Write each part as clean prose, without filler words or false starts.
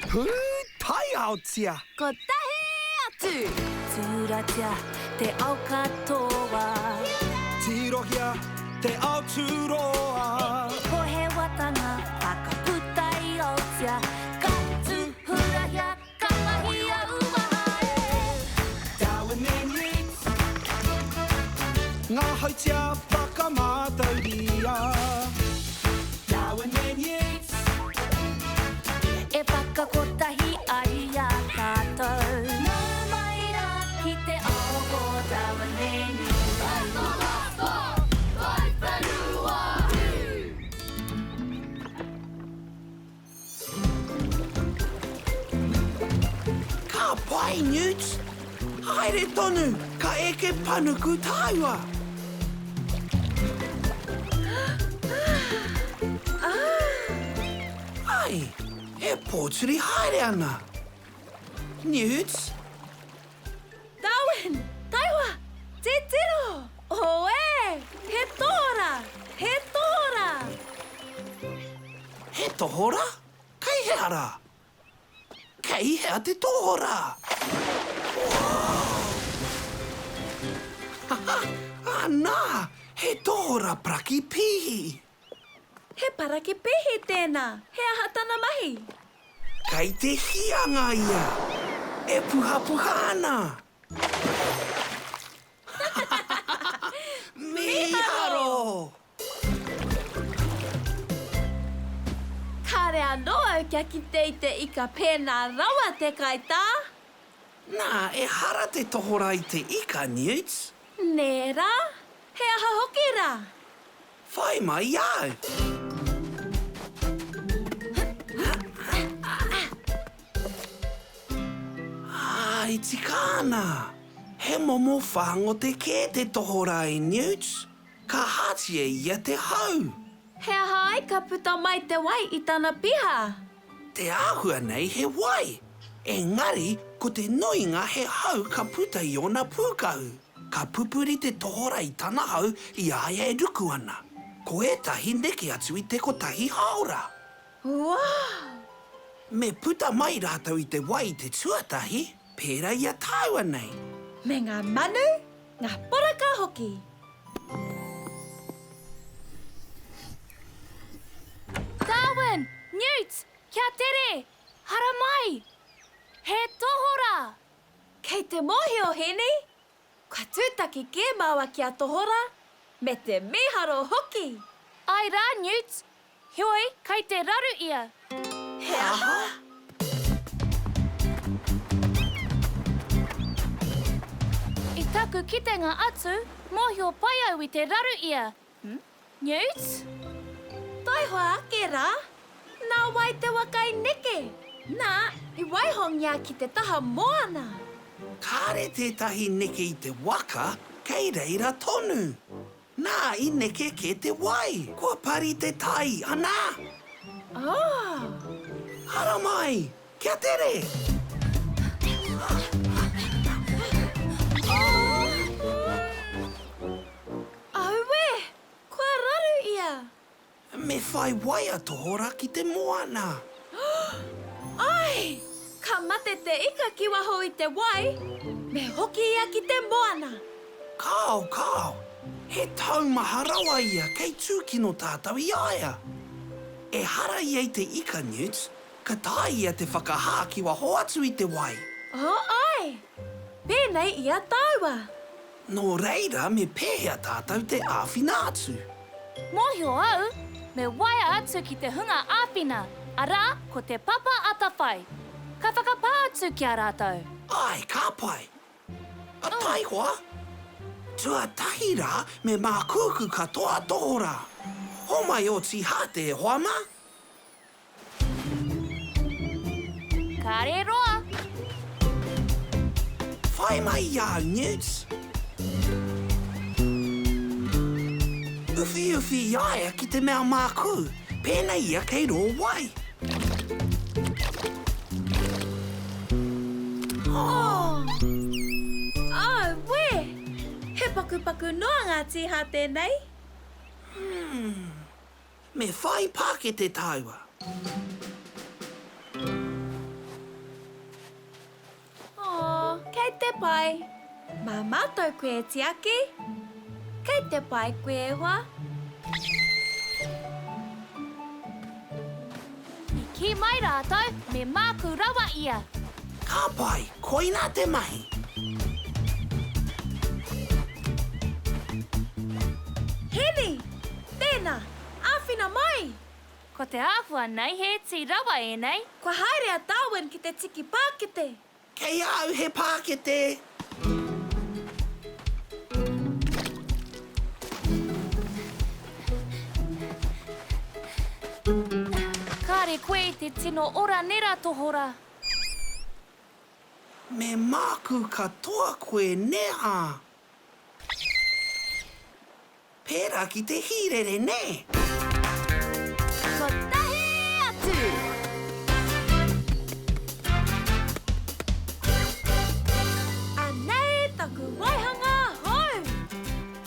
Pūtaiaotia! Kotahi atu! Tūratia te ao katoa. Tirohia te ao tūroa. Ko he watanga whakaputa i Aotea. Ka tūhurahia, ka mahia uaha e. Darwin and Yeats. Ngā hautia whakamātauria. Darwin and Yeats. E whakakotahi ai i a tātou. Nau mai rā ki te ao o Darwin and Yeats. Ka pai, Newt! Haere tonu, ka eke panuku tāua! Ai, e pōturi haere ana! Newt? Darwin, taihoa! Titiro! Oe! He tohora! He tohora! He tohora? Kei hea rā? Kei hea te tohora? Wow! Ha ha! Anā! He tohora parakipīhi! He parakipīhi tēnā! He aha tana mahi? Kei te hianga ia! E puhapuha ana! Mīharo! Kāre anō au kia kite i te ika pēnā rawa te kaitā! Nā, ehara te tohorā i te ika, Newt. Nē rā? He aha hoki rā? Whai mai i a au. Ā, e tika ana. He momo whāngote kē te tohorā e Newt. Ka hātia ia te hau. He aha ai ka puta mai te wai i tana piha? Te āhua nei he wai, engari ko te nuinga he hau ka puta i ōna pūkahu. Ka pupuri te tohora i tana hau i a ia e ruku ana. Ko ētahi neke atu i te kotahi hāora. Wow! Me puta mai rātou i te wai i te tuatahi, pērā i a tāua nei. Me ngā manu, ngā poraka hoki. Darwin! Newt! Kia tere! Haramai! He tohora! Kei te mōhio, Hēni? Kua tūtaki kē māua ki a Tohora, me te mīharo hoki! Āe rā, Newt! Heoi, kei te raru ia! He aha? I taku kitenga atu, mōhio pai au i te raru ia. Newt? Taihoa ake rā! Nā wai te waka i neke? Nā, i waihongia ki te taha moana. Kāre tētahi neke i te waka, kei reira tonu. Nā, i neke kē te wai. Kua pari te tai, anā! Oh! Haramai! Kia tere! Auē! Kua raru ia! Me whai wai a Tohora ki te moana. Ai! Ka mate te ika ki waho i te wai, me hoki ia ki te moana. Kāo, kāo! He taumaha rawa ia kei tūkino tātou i a ia. Ehara ia i te ika, Newt, ka taea ia te whakahā ki waho atu i te wai. Oh, ai! Pēnei i a tāua. Nō reira me pēhea tātou te āwhina atu? Mōhio au, me waea atu ki te hunga āwhina, arā, ko Te Papa Atawhai. Ka whakapā atu ki a rātou. Āe, ka pai. A taihoa! Tuatahi rā me mākūkū katoa tohorā. Homai ō tīhāte e hoa mā! Kāre roa. Whai mai i a au, Newt. Uwhiuwhi i a ia ki te mea mākū, pēnei ia kei rō wai. Oh! Auē! He pakupaku noa ngā tīhāte nei. Hmm. Me whai pākete tāua. te pai. Mā mātou koe e tiaki. Kei te pai koe e hoa. I kī mai rātou me māku rawa ia. Ka pai, koinā te mahi. Hēni, Tēnā, āwhina mai! Ko te āhua nei he iti rawa ēnei. Kua haere a Darwin ki te tiki pākete. Kei a au he pākete. Kāre koe i te tino ora nera tohora. Me māku katoa koe nē ā? Pērā ki te hīrere, nē? Kotahi atu! Anei taku waihanga hou!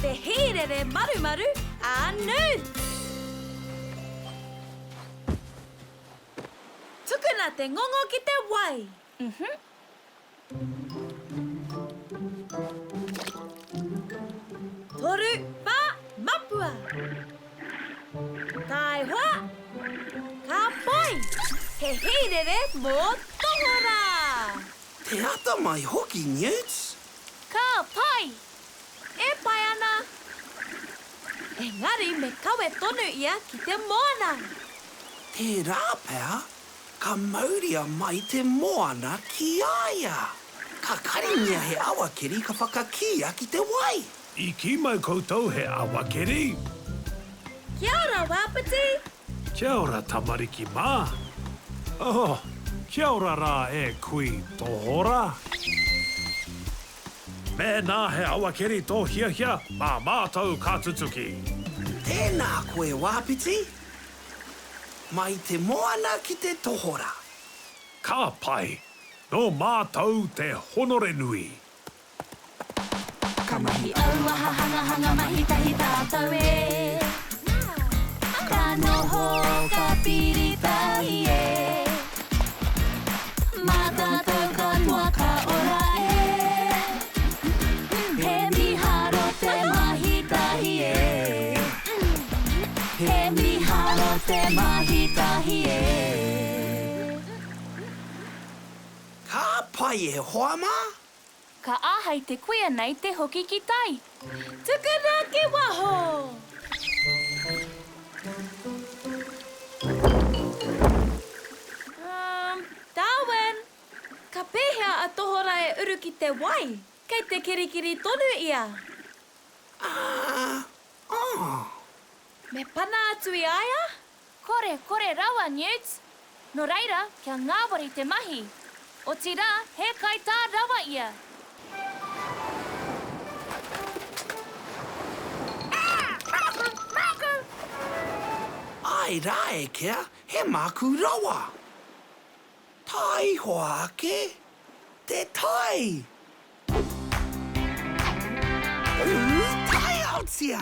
Te hīrere marumaru a Newts! Tukuna te ngongo ki te wai! Mhm. Toru, wha, mapua! Taihoa! Ka pai! He hīrere mō Tohorā! Te atamai hoki, Newts! Ka pai! E pai ana! Engari me kawe tonu ia ki te moana! Tērā pea, Ka mauria mai te moana ki a ia. Ka karingia he awakeri ka whakakīia ki te wai. I kī mai koutou he awakeri? Kia ora, Wapiti! Kia ora tamariki mā. Oh, kia ora rā e kui tohora. Mēnā he awakeri tō hiahia, mā mātou ka tutuki. Tēnā koe, Wapiti. Mai te moana ki te tohora. Ka pai. Nō mātou te honore nui. Ka mahi auaha hangahanga mahi tahi tātou e. Ka noho ka piri tahi e. Mā tātou katoa ka ora e. He miharo te mahi tahi e. He miharo te mahi tahi e. Ka pai e hoa mā! Ka āhei te kuia nei te hoki ki tai. Tukuna ki waho! Um, Darwin, ka pēhea a Tohora e uru ki te wai? Kei te kirikiri tonu ia. Ah, oh. Me pana atu i a ia? Kore, kore rawa, Newt. Nō reira, kia ngāwari te mahi. Otirā, he kaitā rawa ia. Āe rā e kea, he māku rawa. Taihoa ake te tai! Pūtaiaotia!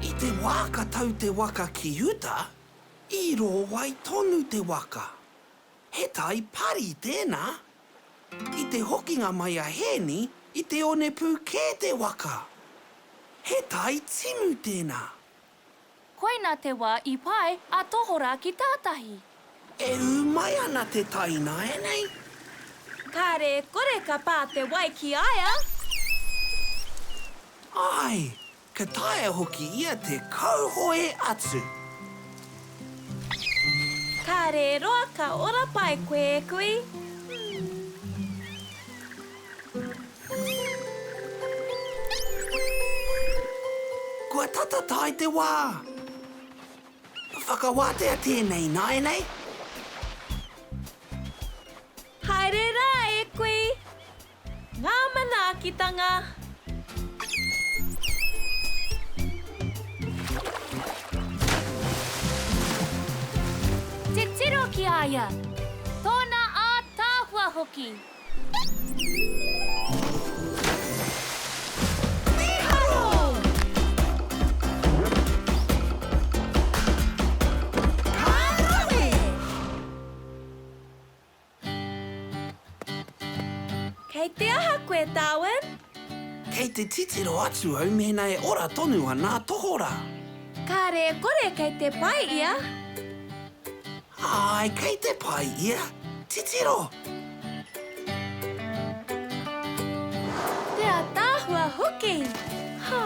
I te wā ka tau te waka ki uta, i rō wai tonu te waka. He tai pari tēnā. I te hokinga mai a Hēni, i te onepū kē te waka. He tai timu tēnā. Koinā te wā i pae a Tohorā ki tātahi. E ū mai ana te tai ināianei. Kāre e kore ka pā te wai ki a ia. Āe, ka taea hoki ia te kauhoe atu. Kāre e roa ka ora pai koe e kui. Kua tata tae te wā. Whakawātea tēnei ināianei. Haere rā e kui. Ngā manaakitanga. Titiro ki a ia. Tōna ātaahua hoki. Mīharo! Ka rawe! Kei te aha koe, Darwin? Kei te titiro atu au mēnā e ora tonu ana a Tohorā. Kāre e kore kei te pai ia. Āe, kei te pai ia. Titiro! Te ataahua hoki! Hā!